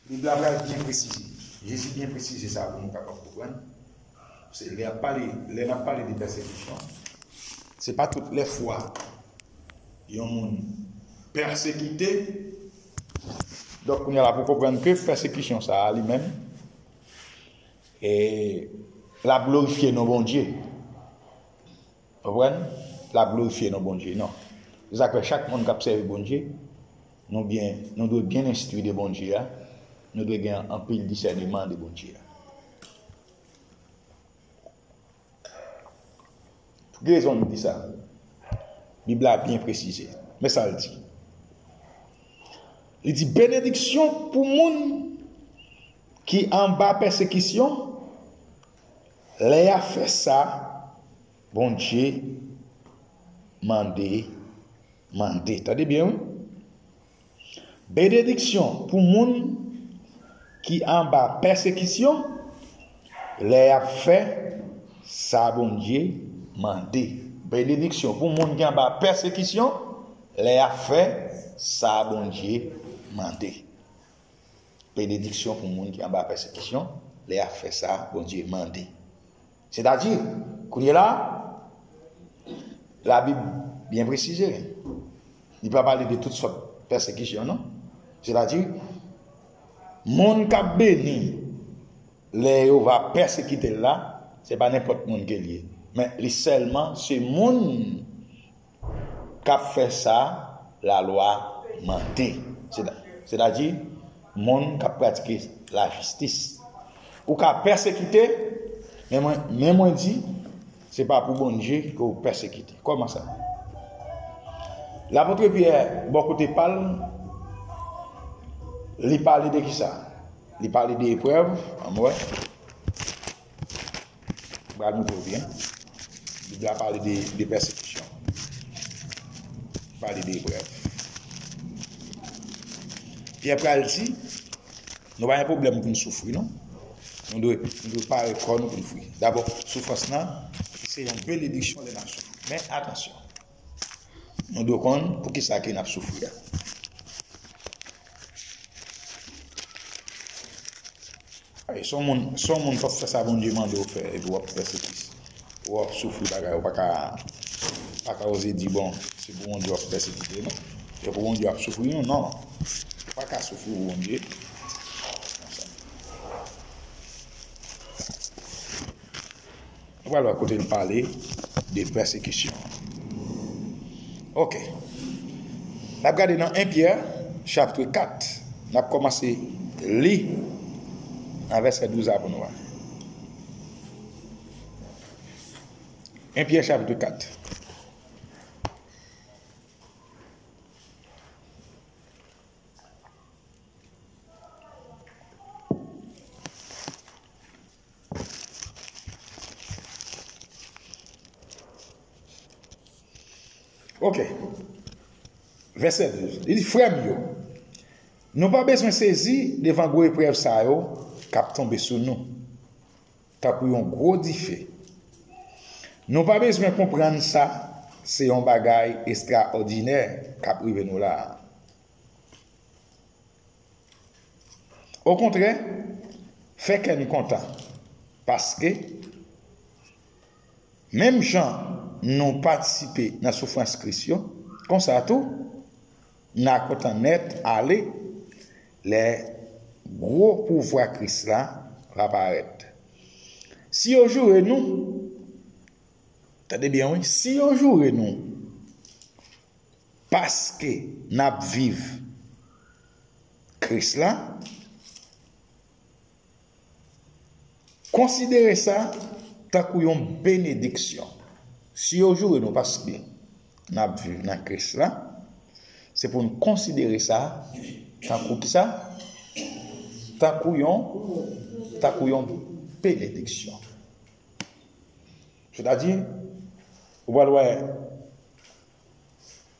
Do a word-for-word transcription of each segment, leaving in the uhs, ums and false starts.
Bib la pral byen presize. Jezi byen presize sa pou nou kapab konprann. Se lè ap pale, lè n ap pale de pèsekisyon, se pa tout lè fwa yon moun pèsekite. Donk, kounye a la, pou konprann ke pèsekisyon sa a li menm, e, l ap glorifye non Bondye. Konprann? L ap glorifye non Bondye. Non. Se sa k fè chak moun k ap sèvi Bondye, nou byen, nou dwe byen enstwi de Bondye a, nou dwe gen anpil disèneman de Bondye a. Pou ki rezon nou di sa? Bib la byen presize. Men sa l di. Li di, benediksyon pou moun ki anba pèsekisyon, lè y ap fè sa Bondye mande, mande. Tande byen, wi. Benediksyon pou moun ki anba pèsekisyon, lè y ap fè sa Bondye mande. Benediksyon pou moun ki anba pèsekisyon, lè y ap fè sa Bondye mande. Benediksyon pou moun ki anba pèsekisyon, lè y ap fè sa Bondye mande. Sètadi, kounye la, Labib byen presize, li pa pale de tout sòt pèsekisyon, non. Sètadi, moun k ap beni lè yo va pèsekite l la, se pa nenpòt moun ke l ye. Men li sèlman se moun k ap fè sa lalwa mande. Sèta-, sètadi, moun k ap pratike lajistis. Ou ka pèsekite, men mwen, men mwen di, se pa pou Bondye ke w pèsekite. Kòman sa? Lapot Pyè, bò kote pa l, li pale de kisa? Li pale de eprèv, ann wè. M pral montre w byen. Bib la pale de, de pèsekisyon. Pale de eprèv. Pyè pral di, nou pa gen pwoblèm pou n soufri, non. Nou dwe, nou dwe pare kò nou pou n soufri. Dabò, soufrans lan, se yon benediksyon lè n ap soufri. Men atansyon. Nou dwe konn poukisa ke n ap soufri a. Ay, se yon moun, se yon moun k ap fè sa Bondye mande w fè, epi w ap pèsekite. W ap soufri bagay, ou pa ka, pa ka oze di, bon, se pou Bondye w ap pèsekite, non. Se pou Bondye w ap soufri, non, non. Ou pa ka soufri pou Bondye. Nou pral wè kote l pale de pèsekisyon. Oke. N ap gade nan en Pyè, chapit kat. N ap kòmanse li nan vèsè douz la pou nou wè. En Pyè, chapit kat. Oke. Vèsè douz. Li di, frè m yo, nou pa bezwen sezi devan gwo eprèv sa yo k ap tonbe sou nou, tankou yon gwo dife. Nou pa bezwen konprann sa, se yon bagay estrawòdinè k ap rive nou la a. Okontrè, fè kè n kontan, paske menm jan nou patisipe nan soufrans Kris yo, konsa tou, n a kontan nèt ale lè gwo pouvwa Kris la va parèt. Si yo joure nou, tande byen wi, si yo joure nou, paske n ap viv Kris la, konsidere sa tankou yon benediksyon. Si yo joure nou paske n ap viv nan Kris la, se pou n konsidere sa tankou kisa? Tankou yon, tankou yon benediksyon. Sètadi, ou pral wè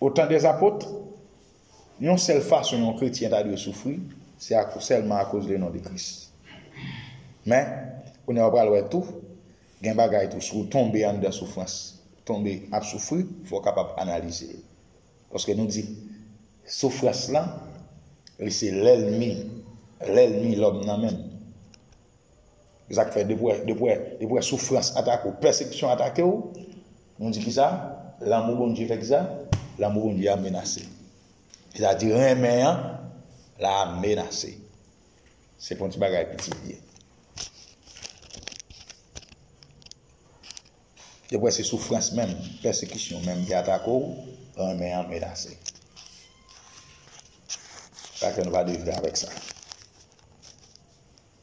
otan dèzapot, yon sèl fason yon kretyen ta dwe soufri, se ak, sèlman akoz le non de Kris. Men, kounye a w pral wè tou, gen bagay tou, si w tonbe anndan soufrans, tonbe ap soufri, fò w kapab analize l. Paske nou di, soufrans lan, li se lènmi Lènmi lòm nan menm. Se sa k fè depi w wè, depi w wè, depi w wè soufrans atake w, pèsekisyon atake w, nou di kisa? Lanmou Bondye fè kisa? Lanmou Bondye a menase. Sètadi renmen an la menase. Se pa yon ti bagay piti l ye. Depi w wè se soufrans menm, pèsekisyon menm ki atake w, renmen an menase. Sa fè nou pa dwe viv avèk sa.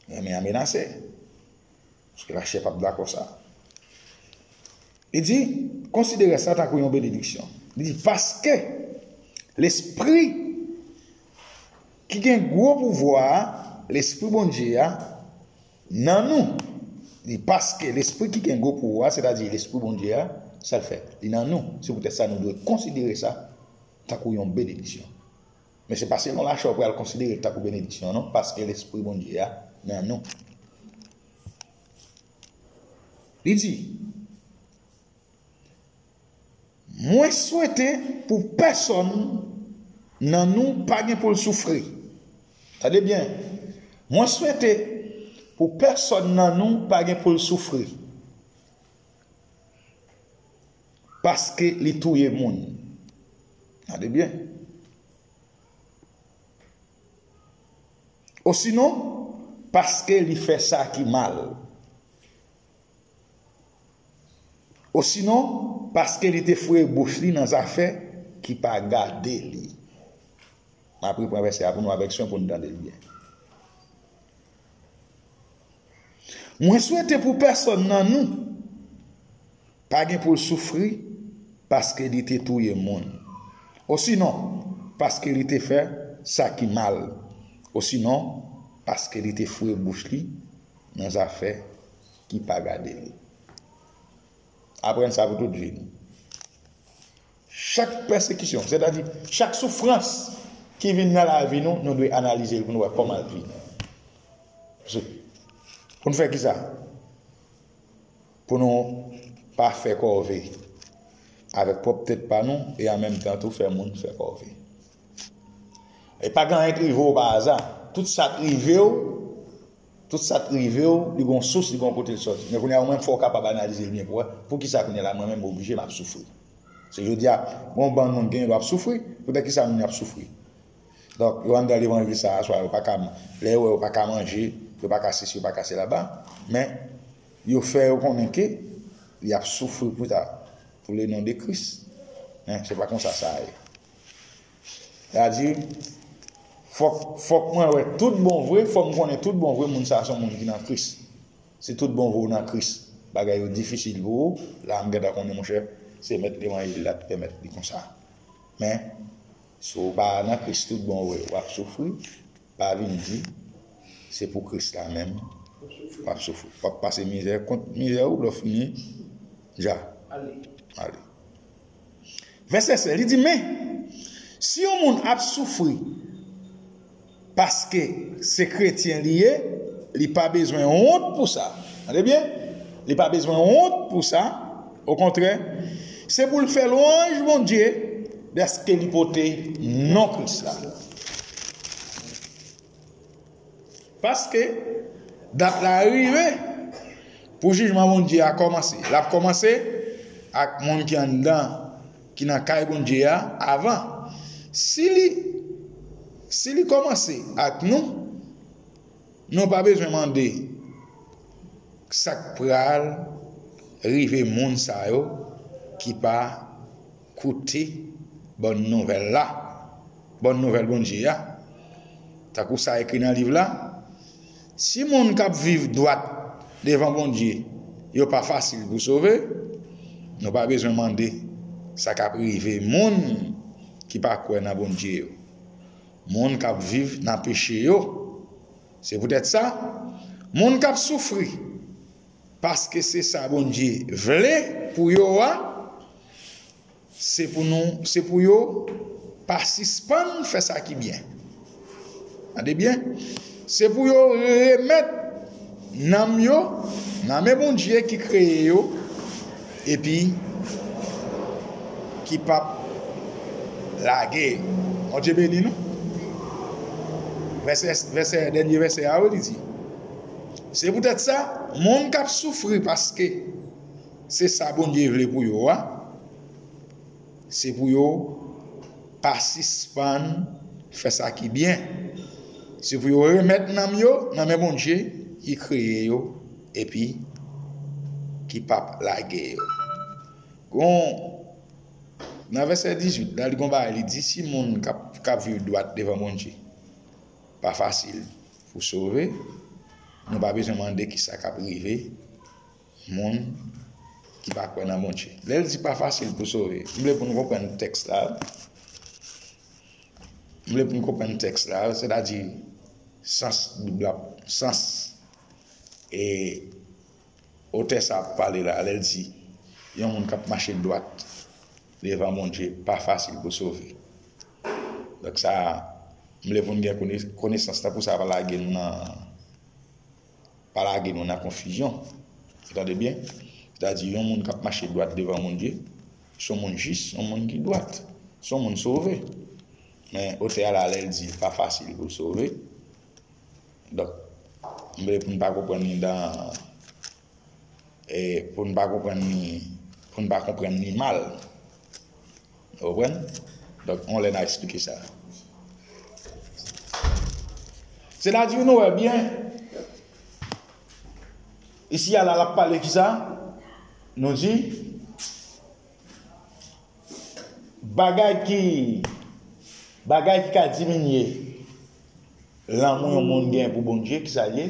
Renmen an menase. Paske lachè p ap dakò sa. Li di, konsidere sa tankou yon benediksyon. Li di, paske lespri ki gen gwo pouvwa a, lespri Bondye a, nan nou. Li di, paske lespri ki gen gwo pouvwa a, sètadi lespri Bondye a, sa l fè? Li nan nou. Se poutèt sa nou dwe konsidere sa tankou yon benediksyon. Men se pa selon lachè w pral konsidere l tankou benediksyon, non, paske lespri Bondye a nan nou. Li di, mwen swete pou pèsonn nan nou pa gen pou l soufri. Tande byen, mwen swete pou pèsonn nan nou pa gen pou l soufri. Paske li touye moun. Tande byen. Osinon, paske li fè sa ki mal. Osinon, paske li te foure bouch li nan zafè ki pa gade li. M ap repran vèsè a pou nou avèk swen pou n tande l byen. Mwen swete pou pèsonn nan nou pa gen pou l soufri paske li te touye moun, osinon paske li te fè sa ki mal, osinon paske li te foure bouch li nan zafè ki pa gade li. Aprann sa pou tout vi nou. Chak pèsekisyon, sètadi chak soufrans ki vin nan lavi nou, nou dwe analize l pou nou wè kòman l vini. Pou n fè kisa? Pou nou pa fè kòve avèk pwòp tèt pa nou e an menm tan tou fè moun fè kòve. E pa gen anyen k rive w pa aza. Tout sa k rive w, tout sa k rive w, li gen yon sous, li gen yon kote l sòti. Men kounye a, ou menm, fò w kapab analize l byen pou wè poukisa kounye a la, mwen menm, m oblije m ap soufri. Se jodi a, gen yon bann moun gen dwa ap soufri, poutèt kisa moun yo ap soufri? Donk, yo anndan levanjil sa a, swa yo pa ka, lè yo wè yo pa ka manje, yo pa ka sesi, yo pa ka selaba, men yo fè yo konnen ke y ap soufri pou ta, pou le non de Kris. Men, se pa konsa sa ye. Sètadi, fòk, fòk mwen wè tout bon vre, fòk m konnen tout bon vre, moun sa a se yon moun ki nan Kris. Si tout bon vre w nan Kris, bagay yo difisil pou ou, la m gentan konnen, monchè, se mèt levanjil la t pèmèt li konsa. Men, si w pa nan Kris tout bon vre, w ap soufri, pa vin di, se pou Kris la menm, w ap soufri. W ap pase mizè kont mizè w, lè w fini, dja. Ale. Vèsè sèz, li di, men, si yon moun ap soufri paske se kretyen li ye, li pa bezwen wont pou sa. Tande byen, li pa bezwen wont pou sa. Okontrè, se pou l fè lwanj Bondye dèske li pote non Kris la. Paske dat la rive pou jijman Bondye a kòmanse. L ap kòmanse ak moun ki anndan, ki nan kay Bondye a avan. Si li, si li kòmanse ak nou, nou pa bezwen mande sa k pral rive moun sa yo ki pa koute bòn nouvèl la, bòn nouvèl Bondye a. Tankou sa ekri nan liv la, si moun k ap viv dwat devan Bondye yo pa fasil pou sove, nou pa bezwen mande sa k ap rive moun ki pa kwè nan Bondye yo, moun k ap viv nan peche yo. Se poutèt sa, moun k ap soufri paske se sa Bondye vle pou yo a, se pou nou, se pou yo pa sispann fè sa ki byen. Tande byen, se pou yo remèt nanm yo nan men Bondye ki kreye yo, epi ki p ap lage yo. Bondye beni nou. Vèsè, vèsè, dènye vèsè a, wi, li di, se poutèt sa, moun k ap soufri paske se sa Bondye vle pou yo a, se pou yo pa sispann fè sa ki byen. Se pou yo remèt nanm yo nan men Bondye ki kreye yo epi ki p ap lage yo. Gon, nan vèsè dizuit la, li gon bagay, li di, si moun k ap, k ap viv dwat devan Bondye pa fasil pou sove, nou pa bezwen mande ki sa k ap rive moun ki pa kwè nan Bondye. Lè l di pa fasil pou sove, m vle pou nou konprann tèks la. M vle pou nou konprann tèks la, sètadi sans Bib la, sans, e, otè sa ap pale la, lè l di, yon moun k ap mache dwat devan Bondye pa fasil pou sove. Donk sa, m vle pou n gen kone-, konesans, tankou sa pa lage nou nan, pa lage nou nan konfizyon. Ou tande byen? Sètadi, yon moun k ap mache dwat devan Bondye, se yon moun jis, yon moun ki dwat, se yon moun sove. Men otè a la, lè l di pa fasil pou l sove, donk, m vle pou n pa konprann li nan, e, pou n pa konprann li, pou n pa konprann li mal. Ou konprann? Donk, yon lè n a eksplike sa. Sètadi, nou wè byen, isi a la, l ap pale ki sa? Nou di, bagay ki, bagay ki ka diminye lanmou yon moun gen pou Bondye, ki sa l ye?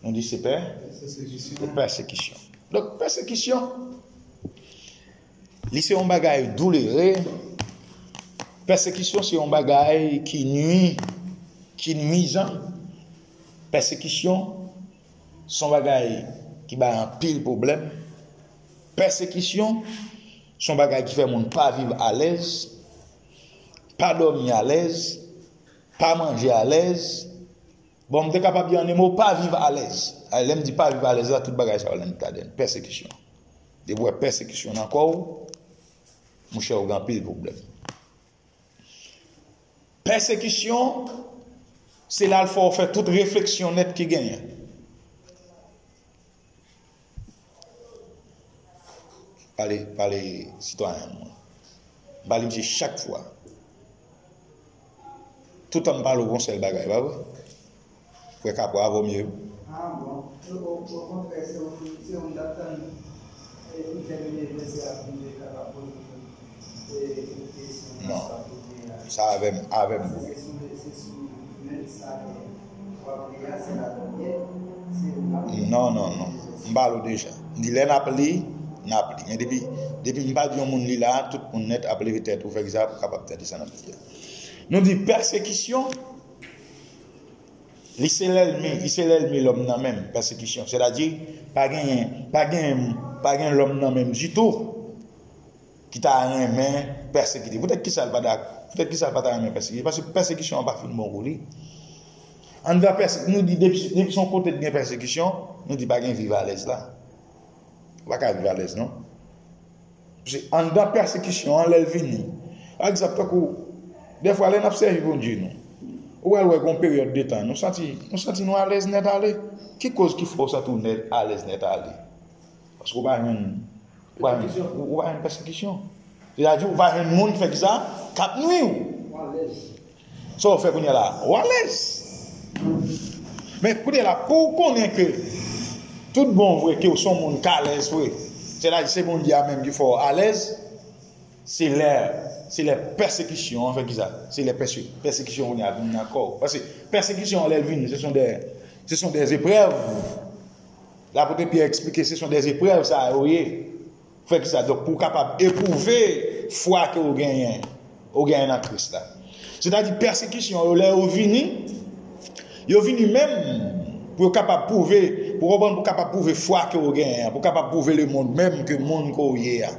Nou di se pè-, se pèsekisyon. Donk, pèsekisyon, li se yon bagay doulere. Pèsekisyon se yon bagay ki nwi, ki nwizan. Pèsekisyon se yon bagay ki bay anpil pwoblèm. Pèsekisyon se yon bagay ki fè moun pa viv alèz, pa dòmi alèz, pa manje alèz. Bon, m te kapab di an de mo, pa viv alèz. Lè m di pa viv alèz la, tout bagay sa yo ladan. Pèsekisyon. Depi w wè pèsekisyon nan kò w, monchè, ou gen anpil pwoblèm. Pèsekisyon, se la l fè w fè tout refleksyon nèt ki genyen. Pale, pale sitwayen an. M pale misye chak fwa. Toutan m pale w gon sèl bagay, pa vre? Kwè kapwa a vo mye. Ah bon. O, o, okontrè, se yon, se yon dat tann, e, pou tèmine vèsè a pou nou kapab poze, e, kesyon sa poze a. Sa avè m, avè m. Paske se sou, se sou menm sa ke w ap li a, se la premyè, se ou k ap li. Non, non, non. M pale w deja. M di lè n ap li, n ap li. Men depi, depi m pa di yon moun li la, tout moun nèt ap leve tèt ou, fè ki sa pou kapab tande sa n ap di a. Nou di pèsekisyon, li se lènmi, li se lènmi lòm nan menm, pèsekisyon. Sètadi, pa genyen, pa genyen, pa gen lòm nan menm ditou ki ta renmen pèsekite. Poutèt ki sa l pa ta, poutèt ki sa l pa ta renmen pèsekite? Paske pèsekisyon an pa fin bon pou li. Anndan pèse-, nou di depi, depi se yon kote ki gen pèsekisyon, nou di pa gen viv alèz la. Ou pa ka viv alèz, non. Se anndan pèsekisyon an, lè l vini. Pa egzanp, tankou, dèfwa, lè n ap sèvi Bondye, nou, ou pral wè gon peryòd de tan, nou santi, nou santi nou alèz nèt ale. Ki koz ki fè w santi w nèt, alèz nèt ale? Paske w pa jwenn, ou pa jwenn, ou, ou pa jwenn pèsekisyon. Sètadi, ou pa jwenn moun ki fè ki sa? K ap nwi w. Sa w fè kounye a la? Ou alèz. Men kounye a la, pou w konnen ke tout bon vre ke w se yon moun k alèz vre, sètadi se Bondye a menm ki fè w alèz, se lè, se lè pèsekisyon an fè ki sa? Se lè pèse-, pèsekisyon kounye a vin nan kò w. Paske pèsekisyon an, lè l vini, se son de, se son de eprèv. Lapot Pyè eksplike se son de eprèv sa yo ye. Fè ki sa? Donk, pou w kapab epwouve fwa ke w genyen, w genyen nan Kris la. Sètadi, pèsekisyon yo, lè yo vini, yo vini menm pou yo kapab pwouve, pou w konprann, pou w kapab pwouve fwa ke w genyen an, pou w kapab pwouve lemonn menm ke moun ke w ye a.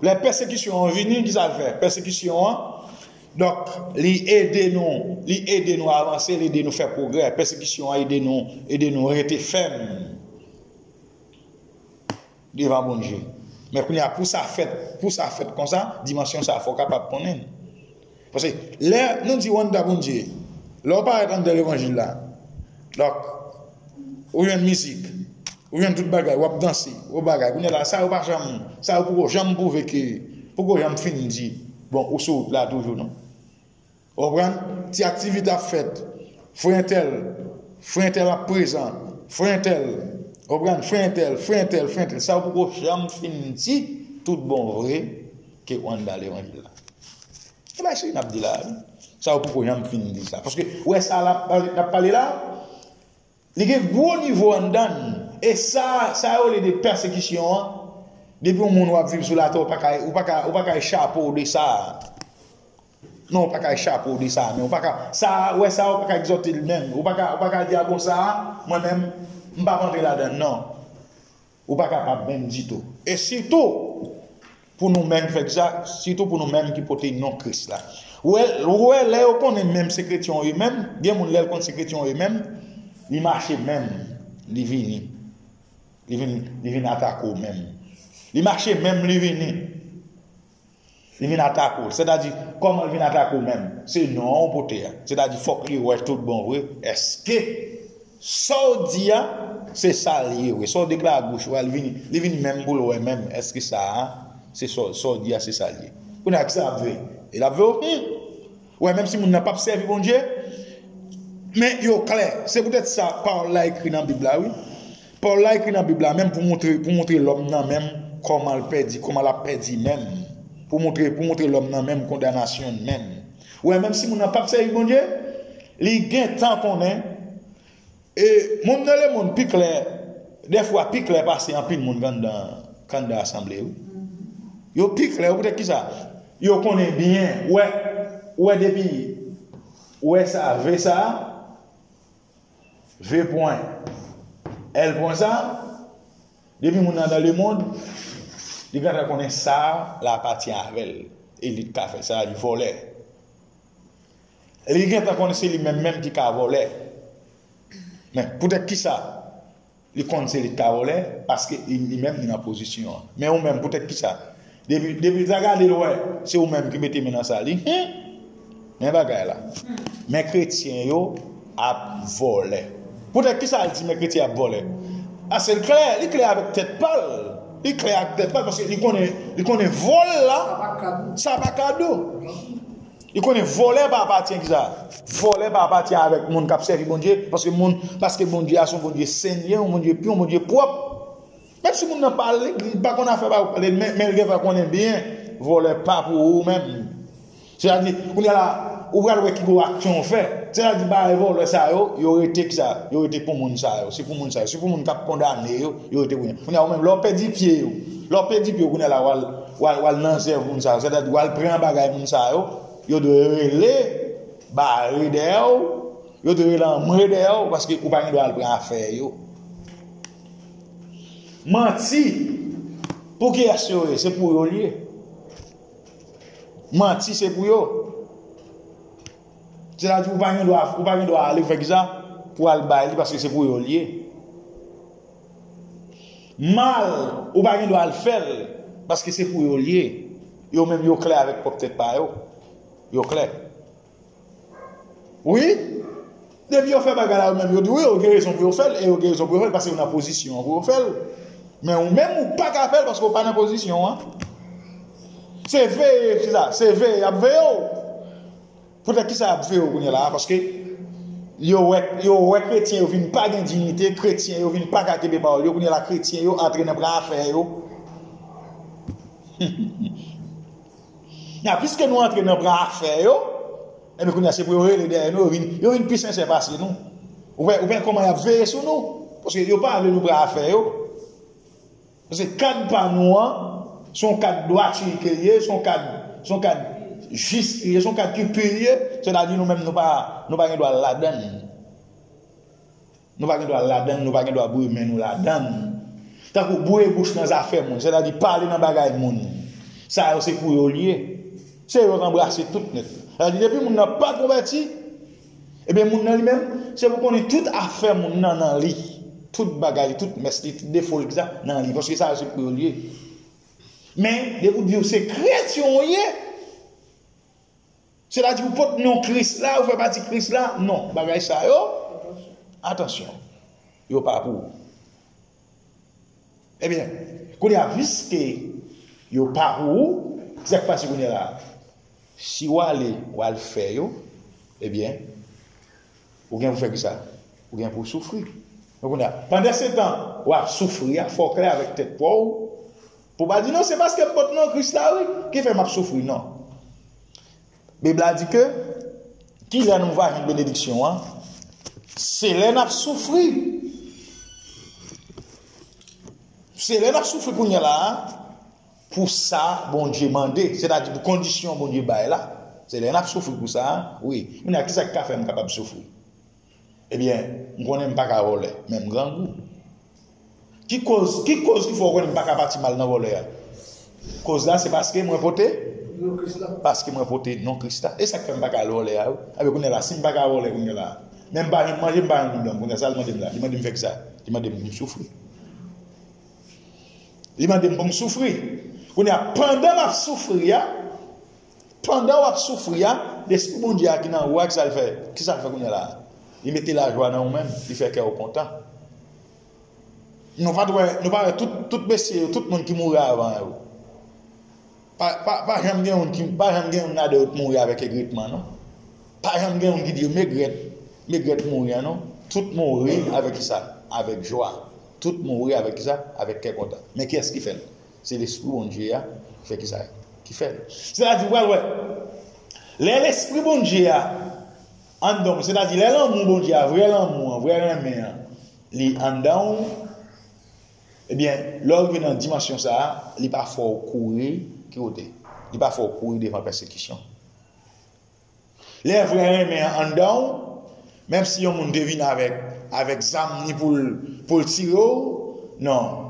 Lè pèsekisyon an vini, ki sa l fè? Pèsekisyon an, donk, li ede nou, li ede nou avanse, li ede nou fè pwogrè. Pèsekisyon an ede nou, ede nou rete fèm devan Bondye. Men kounye a, pou sa fèt, pou sa fèt konsa, dimansyon sa a, fò w kapab konnen l. Paske lè nou di Wanda Bondye, lè w parèt anndan levanjil la, donk, ou jwenn mizik, ou jwenn tout bagay, w ap danse, ou bagay. Kounye a la, sa yo pa janm, sa yo poko janm pwouve ke, poko janm fin di, bon, ou sou wout la toujou, non. Ou konprann? Ti aktivite ap fèt. Frè entèl, frè entèl ap prezan. Frè entèl, ou konprann? Frè entèl, frè entèl, frè entèl. Sa yo poko janm fin di tout bon vre ke w anndan levanjil la. Se pa isi n ap di la, wi. Sa yo poko janm fin di sa. Paske, ou wè sa l ap, l ap pale la, li gen gwo nivo anndan l. E sa, sa yo rele de pèsekisyon an, depi yon moun w ap viv sou latè, ou pa ka, ou pa ka, ou pa ka echape w de sa. Non, ou pa ka echape w de sa, men ou pa ka, sa, ou wè sa, ou pa ka egzòte l menm. Ou pa ka, ou pa ka di, a bon, sa, mwen menm, m p ap antre ladan l, non. Ou pa kapab menm ditou. E sitou, pou nou menm, fè egzak, sitou pou nou menm ki pote non Kris la. Ou wè, ou wè, lè yo konnen menm se kretyen yo ye menm, gen moun lè l konn se kretyen yo ye menm, li mache menm, li vini. Li vin, li vin atake w menm. Li mache menm, li vini. Li vin atake w. Sètadi, kòman l vin atake w menm? Se non an w pote a. Sètadi, fòk li wè tout bon vre. Èske sa w di a, se sa l ye vre? Sa w deklare a gouch ou a, li vin, li vin menm pou l wè menm. Èske sa a, se sa, sa w di a, se sa l ye? Kounye a, kisa l ap veye? E l ap veye w, hmm. Ou wè, menm si moun nan p ap sèvi Bondye, men yo klè. Se poutèt sa, pawòl la ekri nan Bib la, wi. Pawòl la ekri nan Bib la, menm pou montre, pou montre lòm nan menm kòman l pèdi, kòman l ap pèdi menm. Pou montre, pou montre lòm nan menm kondanasyon l menm. Ou wè, menm si moun nan p ap sèvi Bondye, li gentan konnen. E moun nan lemonn pi klè, dèfwa pi klè pase anpil moun k anndan, k anndan asanble, wi. Yo pi klè, poutèt kisa? Yo konnen byen, ou wè, ou wè depi, ou wè sa, V sa, V pwen, L pwen sa, depi moun nan dan lemonn, li gentan konnen sa la apatyen avè l, e li t ka fè sa, li vòlè. Li gentan konnen se li menm menm ki ka vòlè. Men, poutèt kisa li konn se li k ka vòlè? Paske li, li menm li nan pozisyon an. Men ou menm, poutèt kisa? Depi, depi l ta gade l wè, se ou menm ki mete men nan sa li. Hmm? Men bagay la. Men kretyen yo ap vòlè. Poutèt kisa l di men kretyen ap vòlè? Paske l klè, li klè avèk tèt pa l. Li klè ak tèt pa l paske li konnen, li konnen vòl la, sa pa kado. Li konnen vòlè pa apatyen kisa? Vòlè pa apatyen avèk moun k ap sèvi Bondye, paske moun, paske Bondye a se yon Bondye sen li ye, yon Bondye pi, yon Bondye pwòp. Menm si moun nan pale, li pa konn afè ba ou pale, men, men l gentan konnen byen, vòlè pa pou ou menm. Sètadi, kounye a la, ou pral wè ki gwo aksyon w fè. Sètadi, bagay vòlè sa yo, yo rete kisa? Yo rete pou moun sa yo. Se pou moun sa yo. Se pou moun k ap kondane yo, yo rete pou yo. Kounye a, ou menm, lè w pèdi pye yo, lè w pèdi pye yo, kounye a la, w al, w al, w al nan zèv moun sa yo. Sètadi, w al pran bagay moun sa yo, yo dwe rele, bare dèyè w, yo dwe rele anmwe dèyè w, paske ou pa gen dwa al pran afè yo. Manti, pou kiyès yo ye? Se pou yo l ye. Manti, se pou yo. Sètadi, ou pa gen dwa, ou pa gen dwa ale fè kisa? Pou al bay li, paske se pou yo l ye. Mal, ou pa gen dwa al fè l, paske se pou yo l ye. Yo menm, yo klè avèk pwòp tèt pa yo. Yo klè. Wi. Depi yo fè bagay la, yo menm, yo di, wi, yo gen rezon pou yo fè l, e yo gen rezon pou yo fè l, paske yo nan pozisyon an pou yo fè l. Men ou menm, ou pa ka fè l, paske ou pa nan pozisyon an. Se veye, se sa, se veye, y ap veye w. Poutèt kisa y ap veye w kounye a la a? Paske yo wè, yo wè kretyen yo vin pa gen diyite, kretyen yo vin pa ka kenbe pawòl yo, kounye a la kretyen yo antre nan pran afè yo. Nan, piske nou antre nan pran afè yo, ebyen kounye a se pou yo rele dèyè nou, yo vin, yo vin pi sensè pase nou. Ou wè, ou wè kòman y ap veye sou nou? Paske yo pa vle nou pran afè yo. Paske kad pa nou an, se yon kad dwati ke l ye, se yon kad, se yon kad jis li ye, se yon kad ki pi l ye, sètadi nou menm nou pa, nou pa gen dwa ladan l. Nou pa gen dwa ladan l, nou pa gen dwa bouye men nou ladan l. Tankou bouye bouch nan zafè moun, sètadi pale nan bagay moun. Sa yo se pou yo l ye. Se yo k anbrase tout nèt. Sètadi depi moun nan pa konvèti, ebyen moun nan li menm, se pou konnen tout afè moun nan nan li. Tout bagay li, tout mès li, tout defo li, sa nan li. Paske sa yo se pou yo l ye. Men, depi w di yo se kretyen w ye, Sètadi ou pot non Kris la, ou fè pati Kris la? Non, bagay sa yo, atansyon, yo pa pou ou. Ebyen, kounye a, piske yo pa pou ou, sa k pase kounye a la? Si w ale, w al fè yo, ebyen, ou gen pou fè kisa? Ou gen pou soufri. Donk, kounye a, pandan se tan w ap soufri a, fò w klè avèk tèt pa w, pou w pa di, "Non, se paske m pot non Kris la, wi, ki fè m ap soufri." Non. Bib la di ke, kilè nou va jwenn benediksyon an? Se lè n ap soufri. Se lè n ap soufri kounye a la, pou sa Bondye mande, sètadi pou kondisyon Bondye bay la. Se lè n ap soufri pou sa, wi. Kounye a, kisa ki ka fè m kapab soufri? Ebyen, m konnen m pa ka vòlè, men m grangou. Ki koz, ki koz ki fè w konnen m pa ka pati m al nan vòlè a? Koz la, se paske mwen pote, paske mwen pote non Kris la. E sa k fè m pa ka al vòlè a, wi. Ebyen, kounye a la, si m pa ka vòlè kounye a la, men m pa jwenn manje, m pa jwenn bouyon, kounye a, sa l mande m la? Li mande m fè kisa? Li mande m pou m soufri. Li mande m pou m soufri. Kounye a, pandan m ap soufri a, pandan w ap soufri a, Lespri Bondye a ki nan ou a, kisa l fè? Kisa l fè kounye a la? Li mete lajwa nan ou menm, li fè kè w kontan. Nou pa t wè, nou pa wè tout, tout mesye yo, tout moun ki mouri avan yo. Pa, pa, pa janm gen youn ki, pa janm gen youn ladan yo t mouri avèk egretman, non. Pa janm gen youn ki di yo, "M egrèt, m egrèt mouri an, non." Tout mouri avèk kisa? Avèk jwa. Tout mouri avèk kisa? Avèk kè kontan. Men kiyès ki fè l? Se Lespri Bondye a ki fè kisa? Ki fè l. Sètadi, w pral wè, lè Lespri Bondye a anndan w, sètadi lè lanmou Bondye a, vrè lanmou an, vrè renmen an, li anndan w, ebyen, lè w rive nan dimansyon sa a, li pa fè w kouri, ki kote? Li pa fè w kouri devan pèsekisyon. Lè vrè renmen an anndan w, menm si yon moun te vin avèk, avèk zam ni pou l, pou l tire w, non.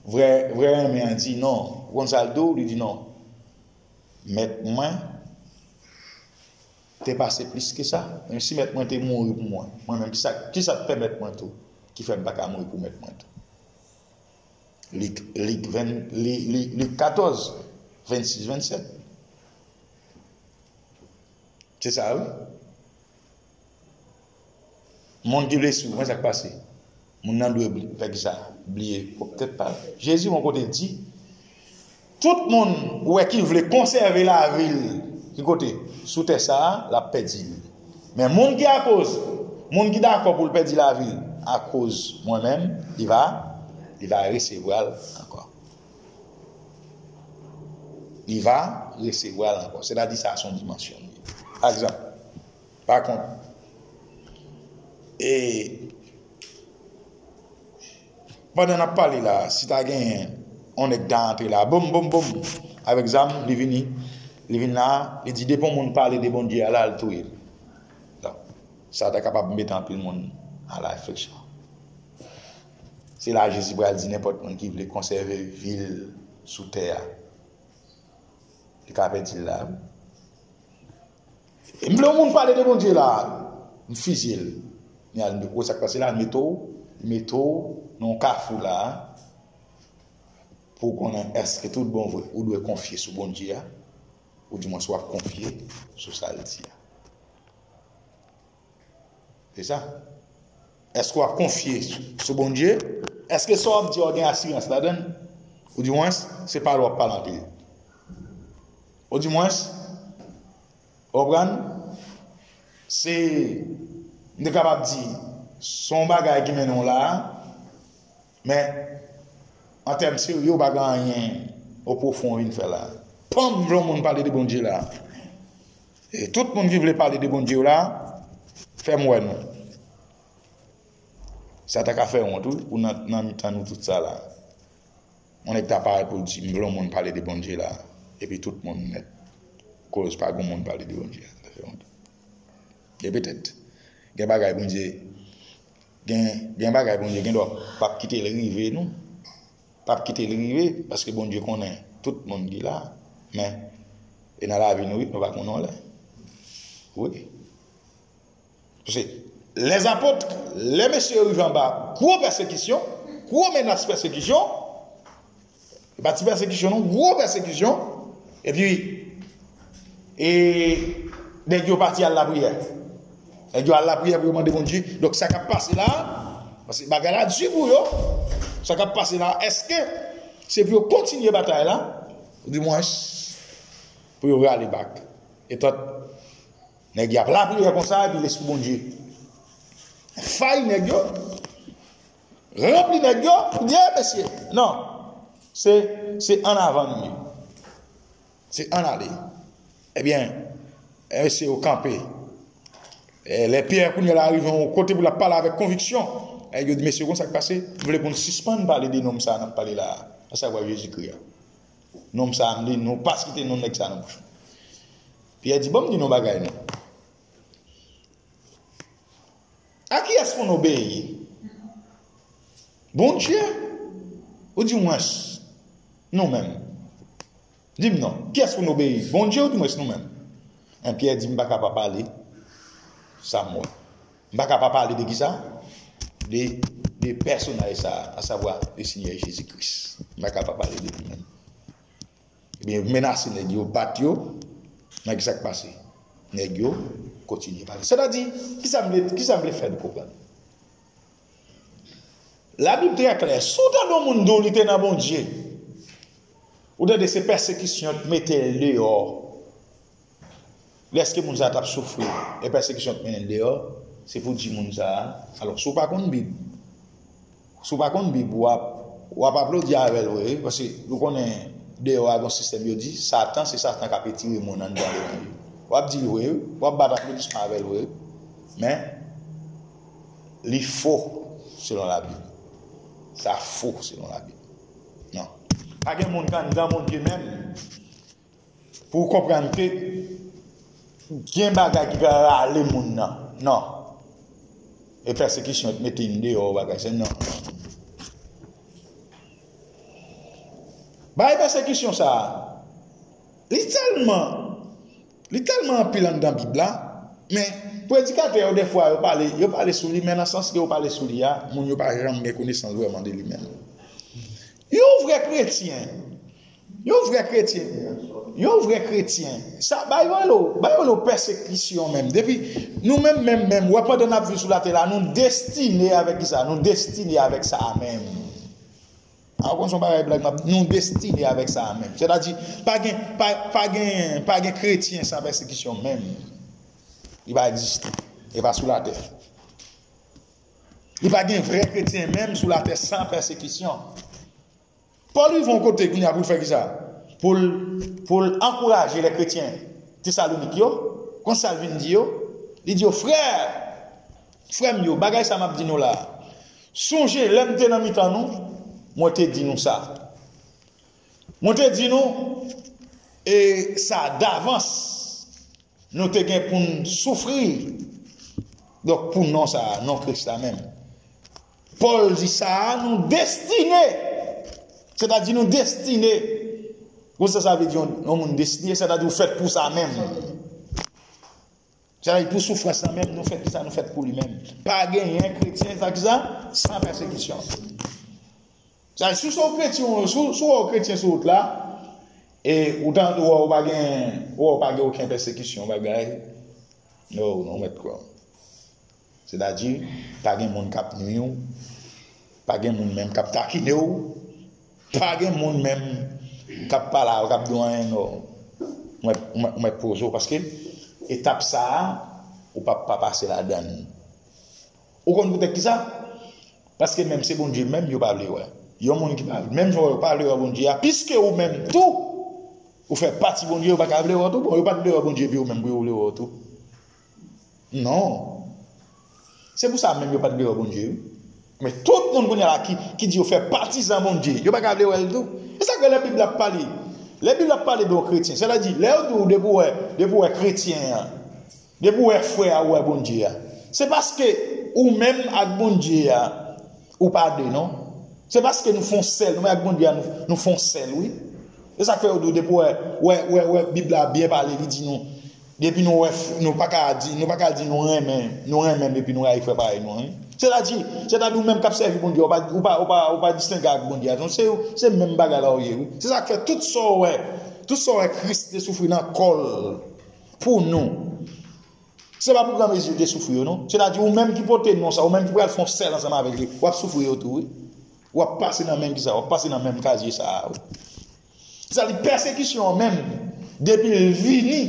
Vrè, vrè renmen an di non. Ou konn sa l di w? Li di non. Mèt mwen te pase plis ke sa. Menm si mèt mwen te mouri pou mwen, mwen menm, kisa, kisa k pèmèt mwen tou, ki fè m pa ka mouri pou mèt mwen tou? Lik, Lik ven, Li, Li, Lik katòz, vennsis, vennsèt. Se sa, wi. Moun ki vle swiv mwen, sa k pase? Moun nan dwe bli-, fè kisa? Bliye pwòp tèt pa l. Jezi yon kote di, tout moun ou wè ki vle konsève lavi l, ki kote? Sou tè sa a, l ap pèdi l. Men moun ki akoz, moun ki dakò pou l pèdi lavi l akoz mwen menm, li va, li va resevwa l ankò. Li va resevwa l ankò. Sètadi sa se yon dimansyon li ye. Pa egzanp, pa kont, e, pandan n ap pale la, si ta genyen yon nèg ta antre la, boum, boum, boum, avèk zam, li vini, li vin la, li di depi yon moun pale de Bondye a la, l touye l. Donk, sa ta kapab mete anpil moun a la refleksyon. Se la Jezi pral di nenpòt moun ki vle konsève vi l sou tè a, li ka pèdi l la, wi. E m vle yon moun pale de Bondye la, m fizye l. Li al, ou sa k pase la, l mete w, li mete w nan yon kafou la, pou w konnen èske tout bon vre ou dwe konfye sou Bondye a, oudimwens w ap konfye sou sa l di a. Se sa. Èske w ap konfye sou Bondye? Èske sa w ap di a w gen asirans ladan l? Oudimwens, se pale w ap pale anpil. Oudimwens, w konprann? Se, m te kapab di, se yon bagay ki mennen w la a, men, an tèm serye, w pa gen anyen o pwofon w vin fè la. Panm, vle yon moun pale de Bondye la. E tout moun ki vle pale de Bondye yo la, fè m wè nou. Sa ta ka fè wont, wi, pou nan, nan mitan nou tout sa la. Yon nèg ta parèt pou l di, m vle yon moun pale de Bondye la. Epi tout moun nèt. Koz pa gen moun pale de Bondye a. Sa fè wont. E petèt, gen bagay Bondye, gen, gen bagay Bondye gen dwa p ap kite l rive nou. P ap kite l rive, paske Bondye konnen tout moun ki la. Men, e nan lavi nou, wi, nou pa konnen yon lè. Wi. Paske lèzapot, lè mesye yo rive anba gwo pèsekisyon, gwo menas pèsekisyon, e pa ti pèsekisyon non, gwo pèsekisyon, epi, e, Nèg yo pati al lapriyè. Nèg yo al lapriyè pou yo mande Bondye. Donk, sa k ap pase la, paske bagay la di pou yo, sa k ap pase la, èske se pou yo kontinye batay la, ou dimwens, pou yo rale bak? Etan, nèg y ap lapriyè konsa, epi Lespri Bondye fay nèg yo, ranpli nèg yo, pou di, "Eh, mesye, non, se, se ann avan nou ye. Se ann ale." Ebyen, eh, mesye yo kanpe. Eh, lè Pyè kounye a la rive yon kote pou l ap pale avèk konviksyon, eh, yo di, "Mesye, konn sa k pase? M vle pou n sispann pale de nonm sa a n ap pale la a, asavwa Jezikri a. Nonm sa a, m di, nou pa site non nèg sa a nan bouch nou." Pyè di, "Ban m di nou yon bagay, non. A kiyès pou n obeyi? Bondye, ou dimwens, nou menm? Di m non, kiyès pou n obeyi? Bondye, ou dimwens, nou menm?" En Pyè di, "M pa ka pa pale sa m wè." M pa ka pa pale de kisa? De, de pèsonaj sa a, asavwa le Senyè Jezi Kris. M pa ka pa pale de li menm. Ebyen, yo menase nèg yo, bat yo, men kisa k pase? Nèg yo kontinye pale. Sètadi, kisa m vle, kisa m vle fè nou konprann? Labib trè klè. Si w tande yon moun di w li te nan Bondye, ou tande se pèsekisyon k mete l deyò. Lèske moun sa a t ap soufri e pèsekisyon t mennen l deyò, se pou di moun sa a, alò, si w pa konn Bib, si w pa konn Bib, w ap, w ap aplodi avè l vre, wi, paske nou konnen deyò a gon sistèm yo di, Satan, se Satan k ap etire moun anndan levanjil. W ap di l vre, wi, w ap bat aplodisman avè l vre, wi, men li fo selon Labib. Sa fo selon Labib. Non. Pa gen moun k anndan Bondye menm. Pou w konprann ke gen bagay ki ka rale moun nan. Non. E pèsekisyon t mete n deyò bagay sa, non. Bagay pèsekisyon sa a, li tèlman, li tèlman anpil anndan Bib la, men predikatè yo, dèfwa, yo pale, yo pale sou li, men nan sans ke yo pale sou li a, moun yo pa janm gen konesans vrèman de li menm. Yon vrè kretyen, yon vrè kretyen, yon vrè kretyen, sa, ba yo rele w, ba yo rele w pèsekisyon menm. Depi nou menm, menm, menm, wè, pandan n ap viv sou latè la, nou destine avèk kisa? Nou destine avèk sa a menm. A, w konn se yon bagay blag, n ap, nou destine avèk sa a menm. Sètadi, pa gen, pa, pa gen, pa gen kretyen san pèsekisyon menm. Li pa egziste. Li pa sou latè. Li pa gen vrè kretyen menm sou latè san pèsekisyon. Pòl rive yon kote kounye a pou l fè kisa? Pou l, pou l ankouraje lè kretyen Tesalonik yo. Konn sa l vin di yo? Li di yo, "Frè, frè m yo, bagay sa m ap di nou la a, sonje lè m te nan mitan nou, mwen te di nou sa. Mwen te di nou, e sa davans." Nou te gen pou n soufri. Donk, pou non sa a, non Kris la menm. Pòl di sa a, nou destine. Sètadi, nou destine. Ou sa sa vle di yon, yon moun destine, sètadi ou fèt pou sa menm. Sètadi, pou soufrans lan menm, nou fèt pou sa, nou fèt pou li menm. Pa genyen kretyen, sa ki sa? San pèsekisyon. Sa, si w se yon kretyen, si w, si w wè yon kretyen sou wout la, e ou tan, ou wè w pa gen, ou wè w pa gen okenn pèsekisyon, bagay, no, non, mèt kwè w. Sètadi, pa gen moun k ap nwi w, pa gen moun menm k ap takine w, pa gen moun menm k ap pale avè w, k ap di w anyen, no. Ou mèt, ou mèt, ou mèt poze w, paske etap sa a, ou p ap pa pase ladan l. Ou konn poutèt kisa? Paske menm se Bondye menm yo pa vle wè. Yon moun ki pa, menm jan yo pa vle wè Bondye a, piske ou menm tou, ou fè pati Bondye, yo pa ka vle wè w tou. Bon, yo pa t vle wè Bondye, epi ou menm pou yo vle wè w tou. Non. Se pou sa menm yo pa t vle wè Bondye, wi. Men tout moun kounye a la ki, ki di yo fè patizan Bondye, yo pa ka vle wè l tou. E sa k fè lè Bib la ap pale, lè Bib la ap pale de yon kretyen, sètadi, lè yo di w depi w wè, depi w wè kretyen an, depi w wè frè a, ou wè Bondye a. Se paske ou menm ak Bondye a, ou pa de, non. Se paske nou fè yon sèl, nou menm ak Bondye a, nou, nou fè yon sèl, wi. Se sa k fè yo di w, depi w wè, wè, wè, wè, Bib la byen pale, li di nou, depi nou wè, f-, nou pa ka di, nou pa ka di nou renmen, nou renmen m epi nou rayi frè parèy nou an, wi. Sètadi, sètadi ou menm k ap sèvi Bondye, ou pa, ou pa, ou pa, ou pa distenge ak Bondye a, non, se, se menm bagay la ou ye, wi. Se sa k fè tout sa w wè, tout sa w wè Kris te soufri nan kò l, pou nou. Se pa pou gran mezi li te soufri yo, non. Sètadi, ou menm ki pote non sa, ou menm ki pral fè yon sèl ansanm avèk li, w ap soufri yo tou, wi. W ap pase nan menm kisa, w ap pase nan menm kazye sa a, wi. Sa li pèsekisyon an menm, depi l vini,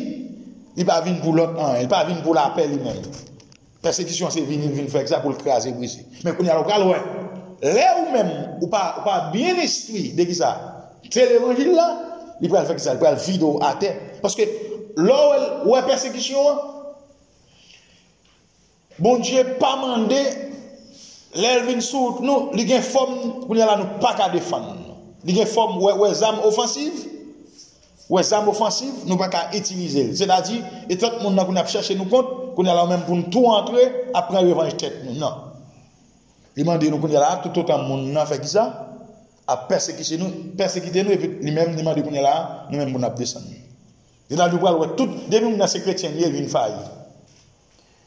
li pa vin pou lòt anyen, li pa vin pou lapè li menm. Pèsekisyon se vini, l vin fè kisa pou l kraze, brize. Men kounye a la, ou pral wè, lè ou menm, ou pa, ou pa byen enstwi de kisa, se levanjil la, li pral fè kisa, li pral vide w atè. Paske lè w wè, w wè pèsekisyon an, Bondye pa mande, lè l vin sou wout nou, li gen fòm, kounye a la nou pa ka defann nou. Li gen fòm, wè, wè zam ofansiv, wè zam ofansiv, nou pa ka itilize l. Sètadi, e tout moun nan kounye a ap chèche nou kont, kounye a la menm pou n tou antre, ap pran revanj tèt nou. Non. Li mande nou kounye a la, toutotan moun nan fè kisa? Ap pèsekite nou, pèsekite nou, epi li menm, li mande kounye a la, nou menm pou n ap desann. Sètadi, ou pral wè tout, depi moun nan se kretyen li ye, li vin fayi.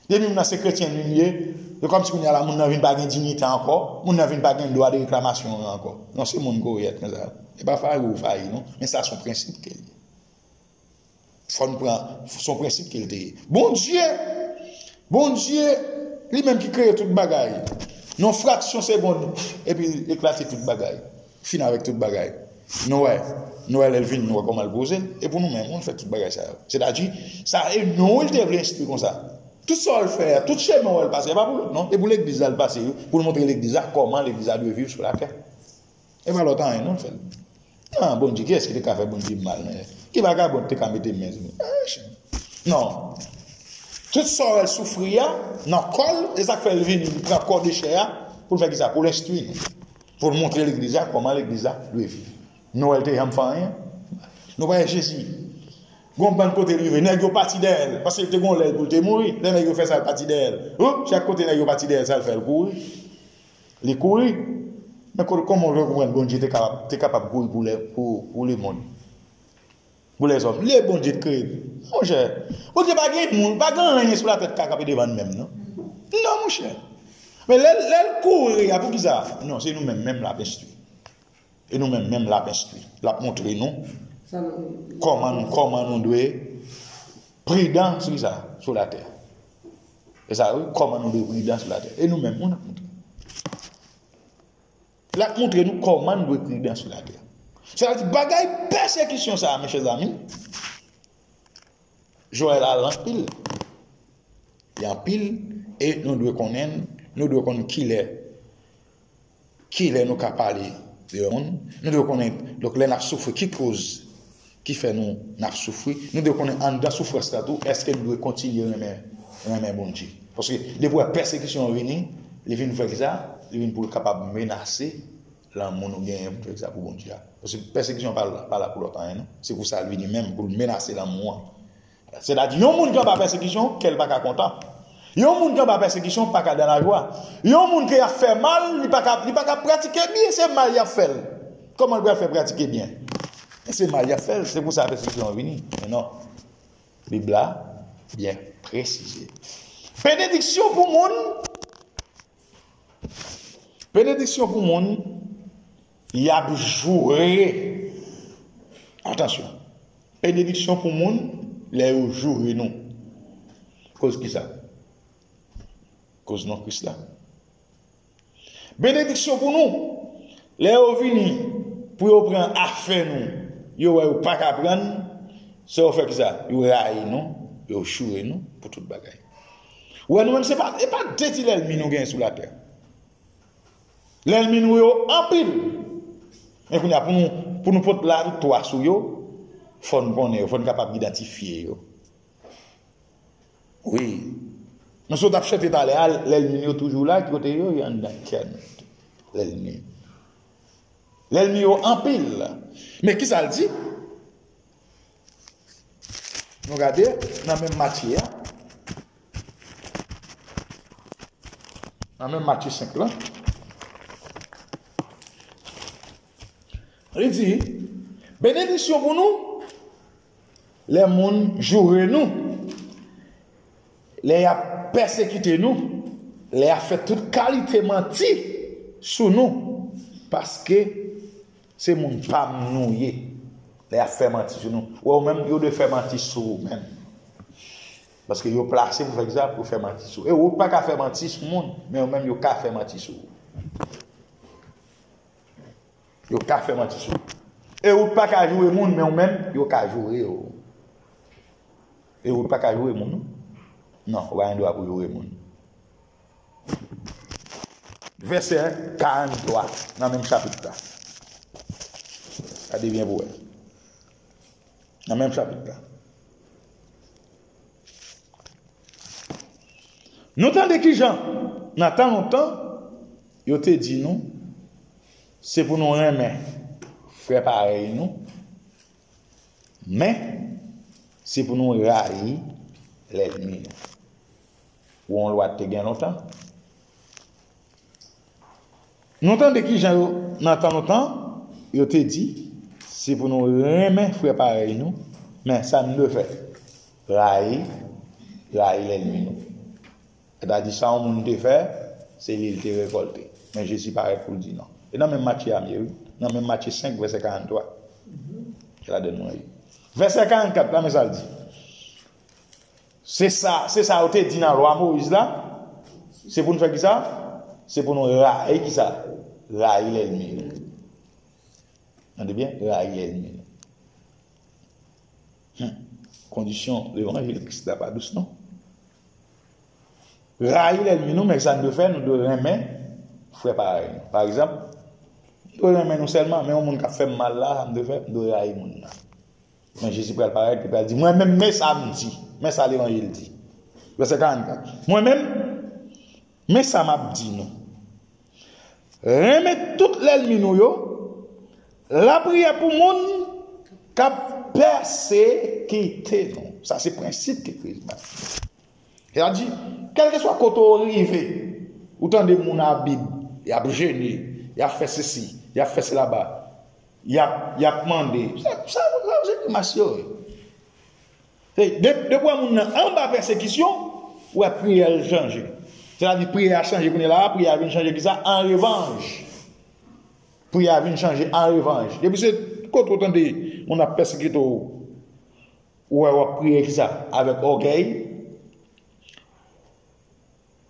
Depi moun nan se kretyen li ye, se kòmsi kounye a la moun nan vin pa gen diyite ankò, moun nan vin pa gen dwa de reklamasyon ankò. Non, se moun koryèt konsa. E pa fayi ou fayi, non. Men sa se yon prensip ke l ye. Fò n pran, se yon prensip ke l te ye. Bondye, Bondye, li menm ki kreye tout bagay. Nan yon fraksyon segond, epi eklate tout bagay. Fin avèk tout bagay. Nou wè, nou wè lè l vin, nou wè kòman l poze l. E pou nou menm, nou fè tout bagay sa yo. Sètadi, sa e nou l te vle enstwi konsa. Tout sa w fè a, tout chemen w wè l pase, e pa pou lòt non, e pou legliz la l pase yo, pou l montre legliz la kòman legliz la dwe viv sou latè. E pa lòt anyen non l fè l. Nan Bondye, kiyès ki te ka fè Bondye mal, men ki vagabon te ka mete men sou li? Non. Tout sa w wè l soufri a, nan kò l, e sa k fè l vin pran kò de chè a, pou l fè kisa? Pou l enstwi nou. Pou l montre legliz la kòman legliz la dwe viv. Nou wè l te janm fè anyen? Nou pa wè Jezi. Gon bann kote l rive, nèg yo pati dèyè l, paske l te gon lè pou l te mouri. Lè nèg yo fè sa, l pati dèyè l. Ou, chak kote nèg yo pati dèyè l, sa l fè, l kouri. Li kouri. Men kòman w vle konprann Bondye te kapab, te kapab kouri pou lè, pou, pou lemonn? Pou lèzòm. Lè Bondye te kreye. Monchè, Bondye pa gen moun, pa gen anyen sou latè k ka kanpe devan l menm, non. Non, monchè. Men lè, lè l kouri a, pou kisa? Non, se nou menm, menm l ap enstwi. E nou menm, menm l ap enstwi. L ap montre nou kòman nou, kòman nou dwe pridan sou kisa? Sou latè. E sa, wi, kòman nou dwe pridan sou latè. E nou menm, moun ap montre. L ap montre nou kòman nou dwe pridan sou latè. Sètadi, bagay pèsekisyon sa a, mechèzami, Joel al anpil. Li anpil, e nou dwe konnen, nou dwe konn kilè, kilè nou ka pale de yon moun. Nou dwe konnen, donk, lè n ap soufri, ki koz ki fè nou, n ap soufri. Nou dwe konnen anndan soufrans la tou, èske nou dwe kontinye renmen, renmen Bondye? Paske depi w wè pèsekisyon an vini, li vin fè kisa? Li vin pou l kapab menase lanmou nou genyen pou fè kisa? Pou Bondye a. Paske pèsekisyon pa la, pa la pou lòt anyen, non. Se pou sa l vini menm, pou l menase lanmou an. Sètadi, yon moun ki anba pèsekisyon, kè l pa ka kontan. Yon moun ki anba pèsekisyon pa ka dan lajwa. Yon moun ke y ap fè mal, li pa ka, li pa ka pratike byen, se mal y ap fè l. Kòman l pral fè pratike byen? Se mal y ap fè l, se pou sa pèsekisyon an vini. Men non, Bib la byen presize. Benediksyon pou moun, benediksyon pou moun, y ap joure. Atansyon. Benediksyon pou moun, lè yo joure nou. Koz kisa? Koz non Kris la. Benediksyon pou nou, lè yo vini pou yo pran afè nou, yo wè yo pa ka pran, sa yo fè kisa? Yo rayi nou, yo joure nou pou tout bagay. Ou wè, nou menm, se pa, e pa de ti lènmi nou genyen sou latè. Lènmi nou yo anpil. Men kounye a, pou nou, pou nou pot laviktwa sou yo, fò n konnen yo, fò n kapab idantifye yo. Wi. Nou sot ap chante talè a, lènmi nou yo toujou la, ki kote yo? Yo anndan kè nou. Lènmi. Lènmi yo anpil. Men kisa l di? Nou gade nan menm Matye a. Nan menm Matye senk lan. Li di, benediksyon pou nou, lè moun joure nou, lè y ap pèsekite nou, lè y ap fè tout kalite manti sou nou, paske se moun pa m nou ye. Lè y ap fè manti sou nou. Wè, ou menm, yo dwe fè manti sou ou menm. Paske yo plase pou fè kisa? Pou fè manti sou ou. E ou pa ka fè manti sou moun, men yo menm yo ka fè manti sou ou. Yo ka fè manti sou ou. E ou pa ka joure moun, men ou menm yo ka joure ou. E ou pa ka joure moun, non. Non, ou pa gen dwa pou joure moun. Vèsè karannntwa nan menm chapit la. Gade byen pou wè. Nan menm chapit la. Nou tande kijan, nan tan lontan, yo te di nou, se pou nou renmen frè parèy nou, men se pou nou rayi lènmi nou. Ou yon lwa te gen lontan. Nou tande kijan yo, nan tan lontan, yo te di, se pou nou renmen frè parèy nou, men sa n dwe fè, rayi, rayi lènmi nou. Sètadi sa yon moun te fè, se li l te rekòlte. Men Jezi parèt pou l di non. E nan menm Matye a m ye, wi. Nan menm Matye senk, vèsè karannntwa. Se ladan nou ye. Vèsè karannkat la, men sa l di. Se sa, se sa yo te di nan lwa Moyiz la. Se pou nou fè kisa? Se pou nou rayi kisa? Rayi lènmi nou. Tande byen, rayi lènmi nou. Hmm. Kondisyon levanjil Kris la pa dous non. Rayi lènmi nou, men sa n dwe fè, nou dwe renmen frè parèy nou. Pa egzanp, m dwe renmen nou sèlman, men yon moun k ap fè m mal la, sa m dwe fè, m dwe rayi moun nan. Men Jezi pral parèt, li pral di, mwen menm, men sa m di, men sa levanjil di. Vèsè karannkat. Mwen menm, men sa m ap di nou. Renmen tout lènmi nou yo, lapriyè pou moun k ap pèsekite nou. Sa se prensip ke Kris bay. Sètadi, kèlkeswa kote w rive, ou tande moun a Bib, y ap jene, y ap fè sesi, y ap fè sela ba, y ap, y ap mande. Sa, sa, sa se grimas yo ye. Se, de, depi w wè moun nan anba pèsekisyon, ou wè priyè l chanje. Sètadi, priyè a chanje kounye la, priyè a vin chanje kisa? An revanj. Priyè a vin chanje an revanj. Depi se kote w tande moun ap pèsekite w, ou wè w ap priye kisa? Avèk ògèy.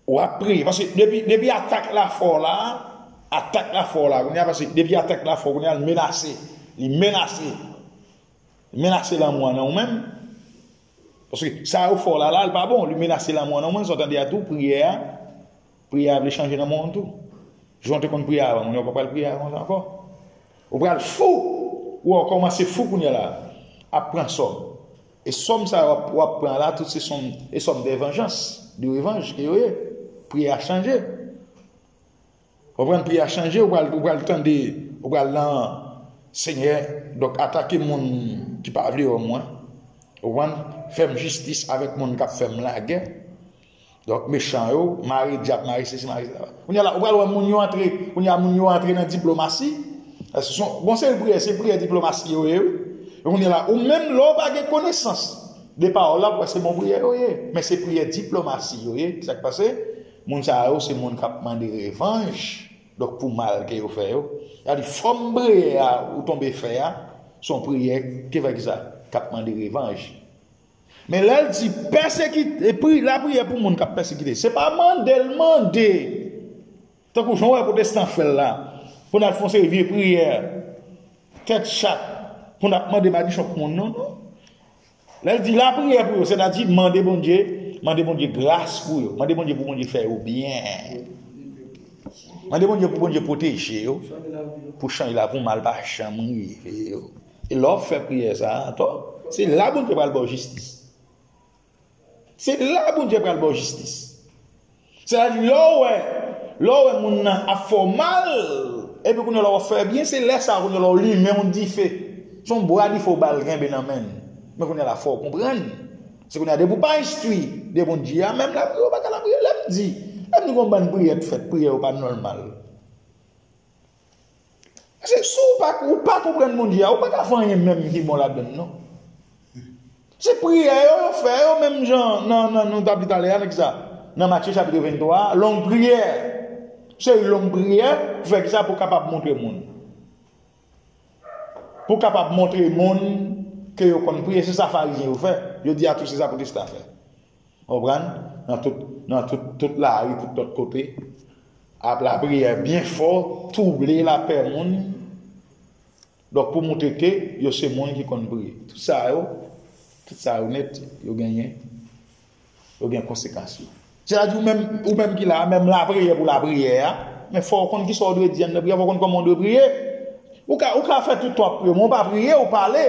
W ap priye. Paske depi, depi atak la fè w la, atak la fè w la, kounye a, paske depi atak la fè w, kounye a, l menase. Li menase. Li menase lanmou an nan ou menm. Paske sa yo fè w la, la, l pa bon. Li menase lanmou an nan ou menm. Sa w tande a tou, priyè a, priyè a vle chanje nan men w tou. Jan w te konn priye avan, kounye a w pa pral priye konsa ankò. Ou pral fou. Ou wè, w kòmanse fou kounye a la. Ap pran sòm. E sòm sa yo w ap, w ap pran la, tout se sòm, e sòm de venjans, de revanj ke yo ye. Priyè a chanje. Ou konprann? Priyè a chanje, ou pral, ou pral tande, ou pral nan, Senyè, donk atake moun ki pa vle wè mwen. Ou konprann? Fè m jistis avèk moun k ap fè m lagè. Donk, mechan yo, mare dyab, mare sesi, mare sela. Kounye a la, ou pral wè moun yo antre, kounye a moun yo antre nan diplomasi. Paske se yon, bon, se priyè, se priyè diplomasi yo ye, wi. E kounye a la, ou menm, lè w pa gen konesans de pawòl la, ou wè se bon priyè yo ye. Men se priyè diplomasi yo ye. Sa k pase? Moun sa yo, se moun k ap mande revanj. Donk, pou mal ke yo fè yo. Sètadi, fòm priyè a, ou tonbe fè a, se yon priyè ki fè kisa? K ap mande revanj. Men lè l di pèsekite, pri, lapriyè pou moun k ap pèsekite, se pa mande l mande. Tankou jan w wè pwotestan fè l la, pou n al fè yon seri vye priyè, tèt chat, pou n ap mande madichon pou moun, non, non. Lè l di lapriyè pou yo, sètadi mande Bondye, mande Bondye gras pou yo, mande Bondye pou Bondye fè yo byen. Mande Bondye pou Bondye pwoteje yo, pou chanje la, pou mal pa janm rive yo. E lè w fè priyè sa a, atò, se la Bondye pral ba w jistis. Se la Bondye pral ba w jistis. Sètadi, lè w wè, lè w wè moun nan ap fè w mal, epi kounye a la w ap fè byen, se lè sa a kounye a la w limen yon dife. Se yon bwa dife w ba l kenbe nan men l. Men kounye a la fò w konprann. Se kounye a depi w pa enstwi de Bondye a, menm lapriyè w pa ka lapriyè. Lè m di, lè m di gon bann priyè k fèt, priyè yo pa nòmal. Paske si w pa, ou pa konprann Bondye a, ou pa ka fè anyen menm ki bon ladann, non. Se priyè yo, yo fè yo, menm jan nan, nan, nou t ap li talè a, nan kisa? Nan Matye chapit venntwa a, long priyè. Se long priyè, pou fè kisa? Pou kapab montre moun. Pou kapab montre moun ke yo konn priye, se sa Farizyen yo fè. Yo di a tou se sa pwotestan fè. Konprann? Nan tout, nan tout, tout lari, tout lòt kote. Ap lapriyè byen fò, twouble lapè moun. Donk, pou montre ke yo se moun ki konn priye. Tout sa yo, tout sa yo nèt, yo genyen, yo gen konsekans yo. Sètadi, ou menm, ou menm ki la, menm lapriyè pou lapriyè a, men fò w konn kisa w dwe di anndan priyè, fò w konn kòman w dwe priye. Ou ka, ou ka fè tout tan w ap priye, men w pa priye, ou pale.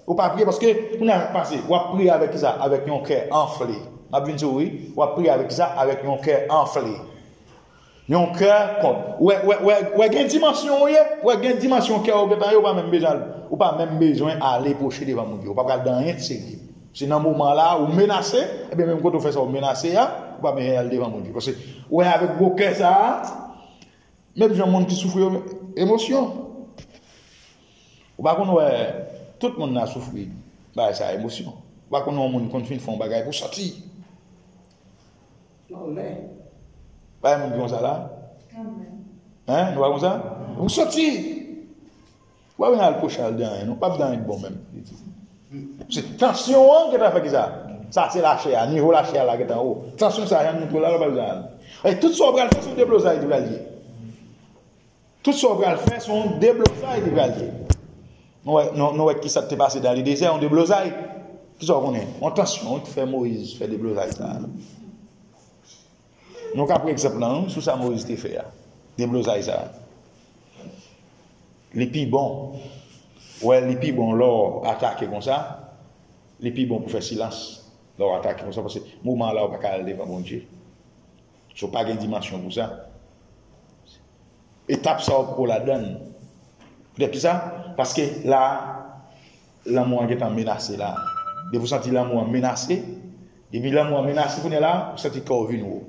Ou pa priye, paske, kounye a, sa k pase, w ap priye avèk kisa? Avèk yon kè anfle. M ap vin sou ou, wi. W ap priye avèk kisa? Avèk yon kè anfle. Yon kè kont. Wè, wè, wè, wè gen dimansyon ou ye, wè gen dimansyon kè ou gentan ye, ou pa menm bezwen al, ou pa menm bezwen ale pwoche devan Bondye. Ou pa pral nan anyen de serye. Se nan moman la, ou menase, ebyen menm kote ou fè sa, ou menase a, ou pa bezwen al devan Bondye. Paske, wè avèk gwo kè sa a, menm jan moun ki soufri yo, emosyon. Ou pa konn wè, tout moun nan soufri, bagay sa emosyon. Ou pa konn wè yon moun konn fin fè yon bagay pou sòti. Anmèn. Pa gen moun ki konsa la? Anmèn. Hein? Nou pa konsa? Ou sòti. Ou pa vin al pwoche al de anyen, non. P ap de anyen de bon menm. Se tansyon an ki ta fè kisa? Sa se lachè a, nivo lachè a la gentan wo. Tansyon sa, jan nou montre w la, l ap al de anyen. E tout sa w pral fè, se yon deblozay li pral ye. Tout sa w pral fè, se yon deblozay li pral ye. Nou wè, nou, nou wè kisa k te pase dans le désert, yon deblozay. Kisa w konnen? Yon tansyon ki fè Moyiz fè deblozay sa a. Nou ka pran egzanp lan, wi, sou sa Moyiz te fè a. Deblozay sa a. Li pi bon. Wè, li pi bon lè w atake konsa. Li pi bon pou fè silans lè w atake konsa, paske moman la, ou pa ka al devan Bondye. So, pa gen dimansyon pou sa. Etap sa w poko ladann. Poutèt kisa? Paske la, lanmou an gentan menase la. Depi w santi lanmou an menase, depi lanmou an menase, kounye a la, ou santi kè w vin wo.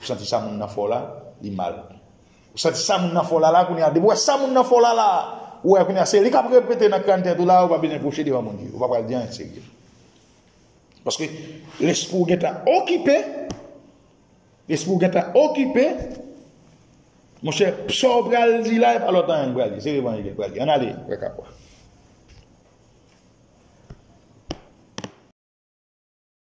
Ou santi sa moun nan fè w la, li mal. Ou santi sa moun nan fè w la, la, kounye a, depi w wè sa moun nan fè w la, la, ou wè kounye a, se li k ap repete nan kràn tèt ou la, ou pa bezwen pwoche devan Bondye. Ou pa pral di anyen serye. Paske lespri w gentan okipe, lespri w gentan okipe, monchè, sa w pral di la, e pa lòt anyen l pral di, se levanjil l pral di. Ann ale, frè Kapwa.